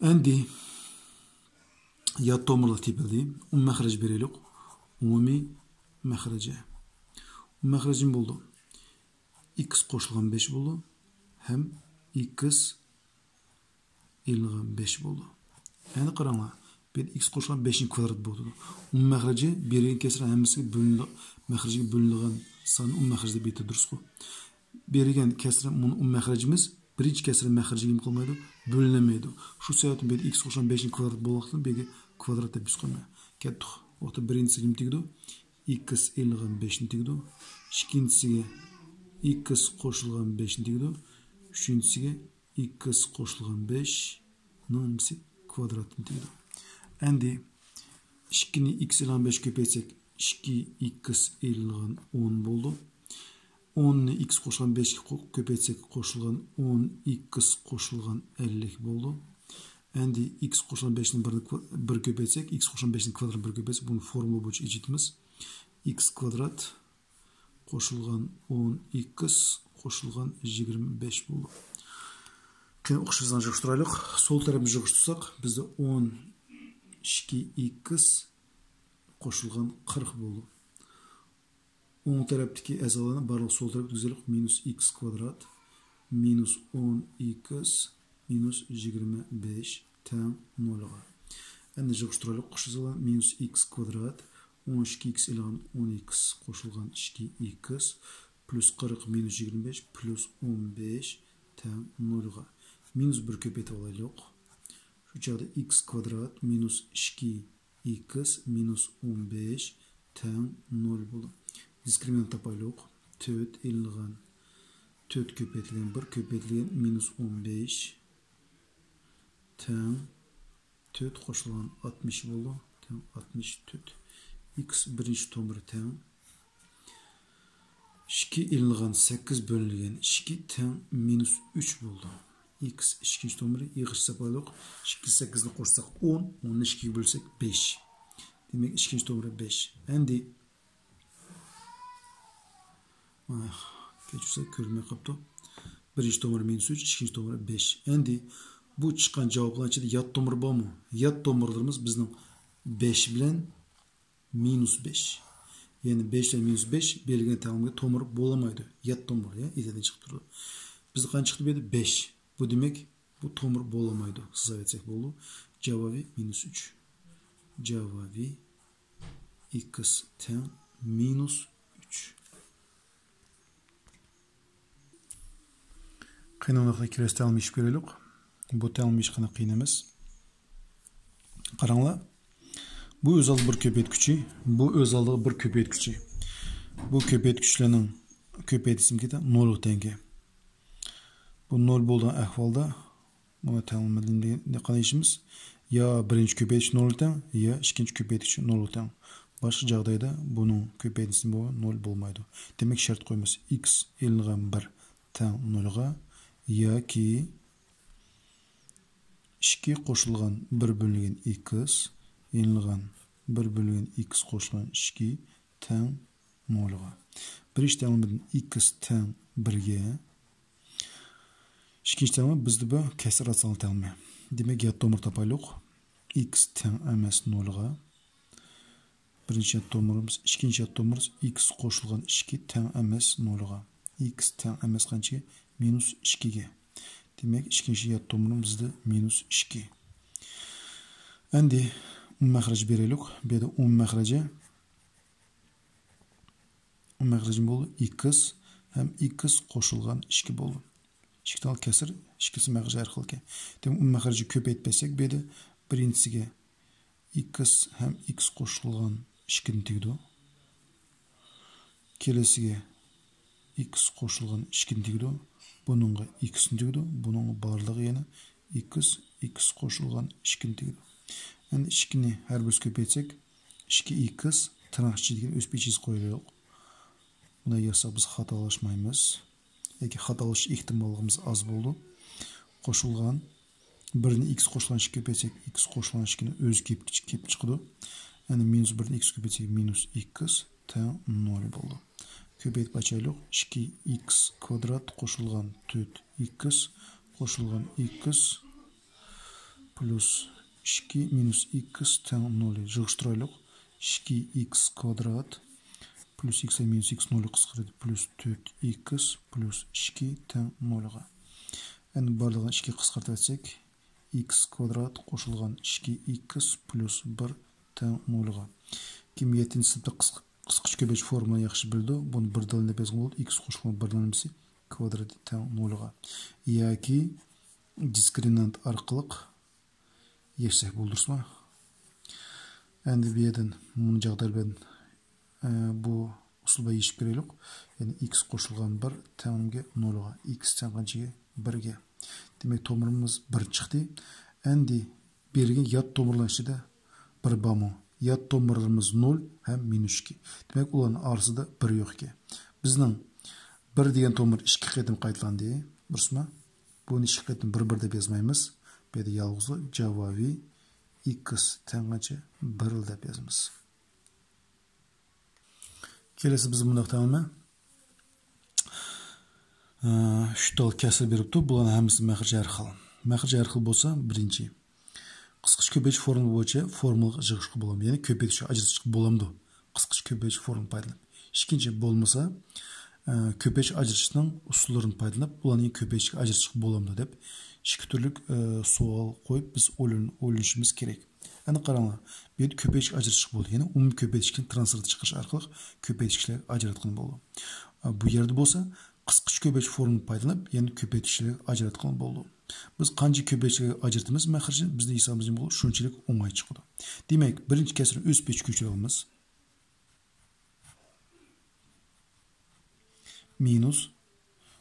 ئەمدى يات تومۇرلار تېپىلدى. ئۇ مەخرەج بېرەيلۇق. ئومۇمىي مەخرىجى. ئۇ مەخرىجى نېمە بولىدۇ؟ ئىكس قوشۇلغان بەش بولىدۇ. ھەم ئىكس ئېلىنغان بەش بولىدۇ. يەنە قاراڭلار، بۇ يەردە ئىكس قوشۇلغان بەشنىڭ كۋادراتى بولىدۇ. ئومۇم مەخرىجى بېرىلگەن كەسرە ھەممىسىگە بۆلۈنىدۇ، مەخرىجىگە بۆلۈنىدىغان ساننى ئومۇم مەخرەج دەپ ئېيتىدۇ، دۇرۇسقۇ؟ بېرىلگەن كەسرە، بۇنى ئومۇم مەخرىجىمىز، بىرىنچى كەسرە مەخرىجىگە نېمە قىلمايدۇ؟ بۆلۈنەلمەيدۇ. شۇ سەۋەبتىن بۇ يەردە ئىكس قوشۇلغان بەشنىڭ كۋادراتى بولغانلىقتىن، بۇ يەرگە كۋادرات دەپ يۈز قويماي كەتتۇق. بۇ يەردە بىرىنچىسى نېمە دېگىدۇ؟ ئىكس ئېلىنغان بەشنى دېگىدۇ. ئىككىنچىسىگە ئىكس قوشۇلغان بەشنى دېگىدۇ. ئۈچىنچىسىگە ئىكس قوشۇلغان بەشنىڭ نېمىسى؟ كۋادراتىنى دېگىدۇ. ئەمدى ئىككىنى ئىكس ئېلىنغان بەشكە كۆپەيتسەك، ئىككى ئىكس ئېلىنغان ئون بولىدۇ. ئوننى ئىكس قوشۇلغان بەشكە قو-، كۆپەيتسەك، قوشۇلغان ئون ئىكس قوشۇلغان ئەللىك بولىدۇ. ئەمدى ئىكس قوشۇلغان بەشنى بىرنى كو-، بىر كۆپەيتسەك، ئىكس قوشۇلغان بەشنىڭ كۋادراتىنى بىر كۆپەيتسەك، بۇنى فورمۇلا بويىچە ئېچىۋېتىمىز. ئىكس كۋادرات قوشۇلغان ئون ئىكس قوشۇلغان يىگىرمە بەش بولىدۇ. قېنى، ئوخشىمىسىنى يىغىشتۇرايلۇق. سول تەرەپنى يىغىشتۇرساق، بىزدە ئون ئىككى ئىكس قوشۇلغان قىرىق بولىدۇ. ئوڭ تەرەپتىكى ئەزالارنى بارلىق سول تەرەپكە ئۆتكۈزەيلى. مىنۇس ئىكس كۋادرات مىنۇس ئون ئىكس مىنۇس يىگىرمە بەش تەڭ نولغا. ئەمدى يىغىشتۇرايلى. قوشۇلسا، مىنۇس ئىكس كۋادرات، ئون ئىككى ئىكس ئېلىنغان ئون ئىكس قوشۇلغان ئىككى ئىكس پلۇس قىرىق مىنۇس يىگىرمە بەش پلۇس ئون بەش تەڭ نولغا. مىنۇس بىر كۆپەيتىۋالايلى. شۇ چاغدا ئىكس كۋادرات مىنۇس ئىككى ئىكس مىنۇس ئون بەش تەڭ نول بولىدۇ. دىسكرىمىنانت تاپايلۇق. تۆت ئېلىنغان، تۆت كۆپەيتىلگەن بىر كۆپەيتىلگەن مىنۇس ئون بەش تەڭ تۆت قوشۇلغان ئاتمىش بولىدۇ. تەڭ ئاتمىش تۆت. ئىكس بىرىنچى تومۇرى تەڭ ئىككى ئېلىنغان سەككىز بۆلۈنگەن ئىككى تەڭ مىنۇس ئۈچ بولىدۇ. ئىكس ئىككىنچى تومۇرى يىغىش تاپايلۇق. ئىككى سەككىزنى قوشساق ئون، ئوننى ئىككىگە بۆلسەك بەش. دېمەك، ئىككىنچى تومۇرى بەش. ئەمدى، ئاھ، كەچۈرسەك، كۆرۈنمەي قاپتۇ. بىرىنچى تومۇرى مىنۇس ئۈچ، ئىككىنچى تومۇرى بەش. ئەمدى بۇ چىققان جاۋابلارنىڭ ئىچىدە يات تومۇر بارمۇ؟ يات تومۇرلىرىمىز بىزنىڭ بەش بىلەن مىنۇس بەش. يەنى بەش بىلەن مىنۇس بەش بەرگەن تەڭلىمىگە تومۇر بولالمايدۇ. يات تومۇر، يا، ئىزەدىن چىقىپ تۇرىدۇ. بىزدە قانچە چىقتى بۇ يەردە؟ بەش. بۇ دېمەك، بۇ تومۇر بولالمايدۇ. سىزىۋەتسەك بولىدۇ. جاۋابى مىنۇس ئۈچ. جاۋابى ئىكس تەڭ مىنۇس ئۈچ. قېنى، ئۇنداقتا كېلەسى تەڭلىمە ئېلىپ كۆرەيلۇق. بۇ تەڭلىمە قانداق قىينىمىز؟ قاراڭلار. بۇ ئۆز ئالدىغا بىر كۆپەيتكۈچى، بۇ ئۆز ئالدىغا بىر كۆپەيتكۈچى. بۇ كۆپەيتكۈچلەرنىڭ كۆپەيتىسىمىكى نولغا تەڭ. بۇ نول بولغان ئەھۋالدا بۇنى تەڭلىمىدىن قانداق ئېلىشىمىز؟ يا بىرىنچى كۆپەيتكۈچ نولغا تەڭ، يا ئىككىنچى كۆپەيتكۈچ نولغا تەڭ. باشقا جاغدايدا بۇنىڭ كۆپەيتكۈچى نول بولمايدۇ. دېمەك، شەرت قويىمىز. ئىكس ئېلىنغان بىر تەڭ نولغا ياكى ئىككى قوشۇلغان بىر بۆلۈنگەن ئىكس ئېلىنغان بىر بۆلۈنگەن ئىكس قوشۇلغان ئىككى تەڭ نولغا. بىرىنچى تەڭلىمىدىن ئىكس تەڭ بىرگە. ئىككىنچى تەڭلىمە بىزدە بۇ كەسرى راتسىيونال تەڭلىمە. دېمەك، يات تومۇر تاپايلۇق. ئىكس تەڭ ئەمەس نولغا. بىرىنچى يات تومۇرىمىز، ئىككىنچى يات تومۇرىمىز ئىكس قوشۇلغان ئىككى تەڭ ئەمەس نولغا. ئىكس تەڭ ئەمەس قانچىگە؟ مىنۇس ئىككىگە. دېمەك، ئىككىنچى يات تومۇرىمىز بىزدە مىنۇس ئىككى. ئەمدى ئومۇم مەخرەج بېرەيلۇق. بۇ يەردە ئومۇم مەخرەجى، ئومۇم مەخرىجى بولىدۇ ئىكس ھەم ئىكس قوشۇلغان ئىككى بولىدۇ. ئىككى تال كەسىر، ئىككىسى مەخرىجى ھەر خىلكەن. دېمەك، ئومۇم مەخرىجى كۆپەيتىپ بەرسەك، بۇ يەردە بىرىنچىسىگە ئىكس ھەم ئىكس قوشۇلغان ئىككىنى تېگىدۇ. كېلىسىگە ئىكس قوشۇلغان ئىككىنى تېگىدۇ. بۇنىڭغا ئىكسنى تېگىدۇ. بۇنىڭغا بارلىقى يەنە ئىكس، ئىكس قوشۇلغان ئىككىنى تېگىدۇ. ئەمدى ئىككىنى ھەر بىرسى كۆپەيتسەك، ئىككى ئىكس تىرناق ئىچىدىكىنى ئۆز پېچىسى قويۇۋېلىيلى. بۇنداق يازساق بىز خاتالاشمايمىز. ياكى خاتالىشىش ئېھتىماللىقىمىز ئاز بولىدۇ. قوشۇلغان بىرنى ئىكس قوشۇلغان ئىككى كۆپەيتسەك، ئىكس قوشۇلغان ئىككىنى ئۆزى كېلىپ، كېلىپ چىقىدۇ. يەنى مىنۇس بىرنى ئىكس كۆپەيتسەك، مىنۇس ئىكس تەڭ نول بولىدۇ. كۆپەيتىپ ئاچايلۇق. ئىككى ئىكس كۋادرات قوشۇلغان تۆت ئىكس قوشۇلغان ئىكس پلۇس ئىككى مىنۇس ئىكس تەڭ نول. يىغىشتۇرايلۇق. ئىككى ئىكس كۋادرات پلۇس ئىكس مىنۇس ئىكس نولغا قىسقىرىدۇ. پلۇس تۆت ئىكس پلۇس ئىككى تەڭ نولغا. ئەمدى بارلىقىنى ئىككىگە قىسقارتىۋەتسەك، ئىكس كۋادرات قوشۇلغان ئىككى ئىكس پلۇس بىر تەڭ نولغا. كىم يەتتىنچى سىنىپتا قىسقا، قىسقىچە كۆپەيتىش فورمۇلىنى ياخشى بىلىدۇ. بۇنى بىردىن دەپ يازغان بولدۇق. ئىكس قوشۇلغان بىردىن نېمىسى؟ كۋادراتى تەڭ نولغا. ياكى دىسكرىمىنانت ئارقىلىق يەشسەك بولدۇرسىما؟ ئەندى بۇ يەردىن مۇنجاق دەربەن، ئە، بۇ ئۇسۇل بىلەن يېشىپ كۆرەيلۇق. يەنى ئىكس قوشۇلغان بىر تەڭگە نولغا، ئىكس تەڭ قانچىگە؟ بىرگە. دېمەك، تومۇرىمىز بىر چىقتى. ئەندى بېرىلگەن يات تومۇرلار ئىچىدە بىر بارمۇ؟ يات تومۇرلىرىمىز نول ھەم مىنۇس ئىككى. دېمەك، ئۇلارنىڭ ئارىسىدا بىر يوق ئىكەن. بىزنىڭ بىر دېگەن تومۇر ئىككى قېتىم قايتىلاندى. دۇرۇسمۇ؟ بۇنى ئىككى قېتىم بىر بىر دەپ يازمايمىز. بۇ يەردە يالغۇزلا جاۋابىي ئىكس تەڭ قانچە؟ بىر دەپ يازىمىز. كېلەسى بىز مۇنداق تەڭلىمە. ئە، ئۈچ تال كەسىر بېرىپتۇ. بۇلارنىڭ ھەممىسى مەخرىجى ھەر خىل. مەخرىجى ھەر خىل بولسا، بىرىنچى، قىسقىچە كۆپەيتىش فورمۇلا بويىچە فورمۇلىغا يىغىشقا بولامدۇ؟ يەنى كۆپەيتىشكە ئاجرىتىشقا بولامدۇ؟ قىسقىچە كۆپەيتىش فورمۇلا پايدىلىنىپ. ئىككىنچى، بولمىسا، ئە، كۆپەيتىش ئاجرىتىشنىڭ ئۇسۇللىرىنى پايدىلىنىپ، ئۇلارنى كۆپەيتىشكە ئاجرىتىشقا بولامدۇ دەپ ئىككى تۈرلۈك، ئە، سوئال قويۇپ، بىز ئويلىن-، ئويلىنىشىمىز كېرەك. ئەنە قاراڭلار، بۇ يەردە كۆپەيتىشكە ئاجرىتىشقا بولىدۇ. يەنى ئومۇمىي كۆپەيتىشكىنى تىرانسفېرت چىقىرىش ئارقىلىق كۆپەيتىشكىلەرگە ئاجراتقىلى بولىدۇ. ئە، بۇ يەردە بولسا، قىسقىچە كۆپەيتىش فورمۇلىنى پايدىلىنىپ، يەنە كۆپەيتىشكىلەرگە ئاجراتقىلى بولىدۇ. بىز قانچە كۆپەيتىشكىلەرگە ئاجرىتىمىز مەخرىجىنى، بىزنىڭ ھېسابىمىز نېمە بولىدۇ؟ شۇنچىلىك ئوڭاي چىقىدۇ. دېمەك، بىرىنچى كەسىرنى ئۆز پېتىگە كۆچۈرۈۋالىمىز. مىنۇس.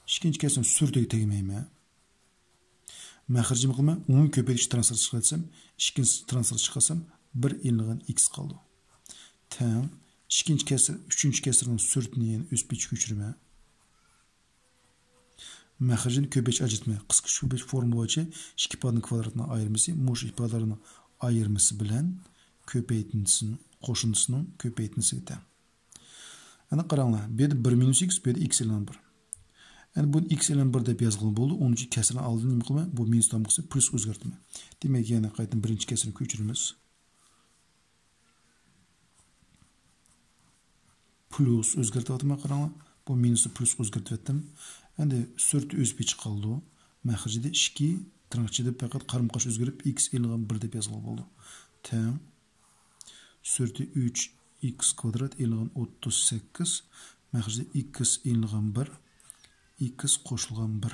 ئىككىنچى كەسىرنى سۈرىتىگە تەگمەيمەن. مەخرىجىمنى قىلىمەن، ئومۇمىي كۆپەيتىش تىرانسفېرت چىقارسام، ئىككىنچى تىرانسفېرت چىقارسام، بىر ئېلىنغان ئىكس قالىدۇ. تەڭ. ئىككىنچى كەسىر، ئۈچىنچى كەسىرنىڭ سۈرىتىنى يەنە ئۆز پېتىگە كۆچۈرىمەن. مەخرىجىنى كۆپەيتىش ئاجرىتىمەن. قىسقىچە كۆپەيتىش فورمۇلا بويىچە ئىككى ئىپادىنىڭ كۋادراتىنىڭ ئايرىمىسى مۇشۇ ئىپادىلەرنىڭ ئايرىمىسى بىلەن كۆپەيتىنىسىنىڭ، قوشۇندىسىنىڭ كۆپەيتىنىسىگە تەڭ. ئەنە قاراڭلار، بۇ يەردە بىر مىنۇس ئىكس، بۇ يەردە ئىكس ئېلىنغان بىر. ئەنە بۇنى ئىكس ئېلىنغان بىر دەپ يازغىلى بولىدۇ. ئۇنىڭ ئۈچۈن كەسىرنىڭ ئالدىنى نېمە قىلىمەن؟ بۇ مىنۇس تامغىسى پلۇس ئۆزگەرتىمەن. دېمەك، يەنە قايتىدىن بىرىنچى كەسىرنى كۆچۈرىمىز. پلۇس ئۆزگەرتىۋاتىمەن، قاراڭلار. بۇ مىنۇسنى پلۇسقا ئۆزگەرتىۋەتتىم. ئەندى سۈرىتى ئۆز پېتىگە قالىدۇ. مەخرىجىدە ئىككى، تىرناق ئىچىدە پەقەت قارىمۇ قارشى ئۆزگىرىپ، ئىكس ئېلىنغان بىر دەپ يازغىلى بولىدۇ. تەڭ. سۈرىتى ئۈچ ئىكس كۋادرات ئېلىنغان ئوتتۇز سەككىز، مەخرىجى ئىكس ئېلىنغان بىر، ئىكس قوشۇلغان بىر.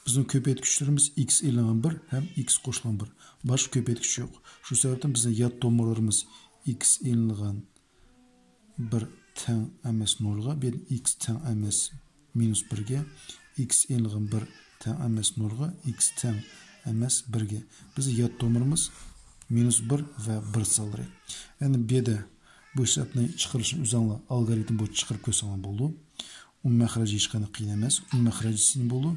بىزنىڭ كۆپەيتكۈچلىرىمىز ئىكس ئېلىنغان بىر ھەم ئىكس قوشۇلغان بىر. باشقا كۆپەيتكۈچ يوق. شۇ سەۋەبتىن بىزنىڭ يات تومۇرلىرىمىز ئىكس ئېلىنغان بىر تەڭ ئەمەس نولغا، بۇ يەردە ئىكس تەڭ ئەمەس مىنۇس بىرگە، ئىكس ئېلىنغان بىر تەڭ ئەمەس نولغا، ئىكس تەڭ ئەمەس بىرگە. بىزنىڭ يات تومۇرىمىز مىنۇس بىر ۋە بىر سانلىرى. يەنى بۇ يەردە بۇ ھېسابنى چىقىرىشنى ئۆزۈڭلار ئالگورىتم بويىچە چىقىرىپ كۆرسەڭلار بولىدۇ. ئومۇمىي مەخرەج ھېچقانداق قىيىن ئەمەس. ئومۇمىي مەخرەجى سىنى بولىدۇ.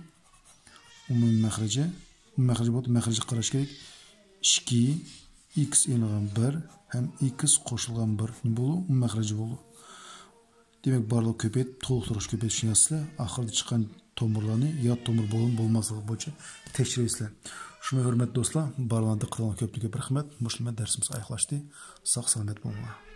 ئومۇمىي مەخرىجى، ئومۇمىي مەخرەجى بولىدۇ، مەخرەجگە قاراش كېرەك. ئىككى ئىكس ئېلىنغان بىر ھەم ئىكس قوشۇلغان بىر نېمە بولىدۇ؟ ئومۇمىي مەخرەجى بولىدۇ. دېمەك، بارلىق كۆپەيتىپ، تولۇقتۇرغۇچ كۆپەيتىشنى يازىسىلەر. ئاخىرىدا چىققان تومۇرلارنى يات تومۇر بولۇپ بولماسلىقى بويىچە تەكشۈرەيسىلەر. شۇ بىلەن ھۆرمەتلىك دوستلار، بارلىقىڭلارغا دىققىتىڭلارغا كۆپتىن كۆپ رەھمەت. مۇشۇ بىلەن دەرسىمىز ئاياغلاشتى. ساق سالامەت بولۇڭلار.